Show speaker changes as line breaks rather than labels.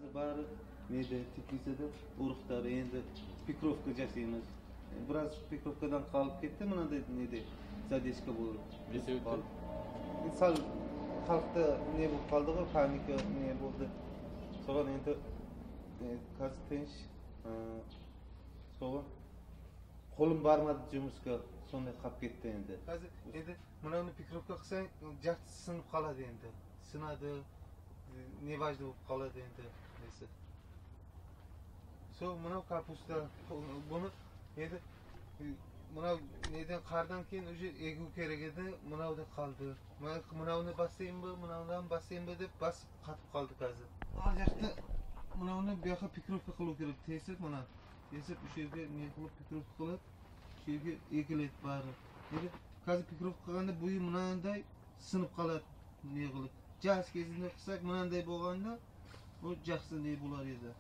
Қазір бәрі неде, теплицада ұрықтар, енді пикировка жасаймыз. Біраз пикировкадан қалып кетті, мынандай неде задержка болып.
Не себептен?
Енді сәл халықта не болып қалды ғой, паника не болды. Соған енді қазір тыныш, соған қолым бармады жұмысқа, сондай қалып кетті енді. Қазір енді мынаны пикировка қылсаң, жартысы сынып қалады енді. Сынады, неважно болып қалады енді несі. Сол мынау капуста, бұны енді мынау неден қардан кейін уже егу керек еді, мынау да қалды. Мынауны басайын ба, мынаудан басайын ба деп басып қатып қалды қазір. Ар жақта мынауны бұл жаққа пикировка қылу керек, тесіп мына. Тесіп үш жерге не қылып пикировка қылып, үш жерге егіледі бәрі. Енді қазір пикировка қылғанда бойы мынандай сынып қалады не қылып. Жас кезінде қылсақ мынандай болғанда, ол жақсы не болар еді.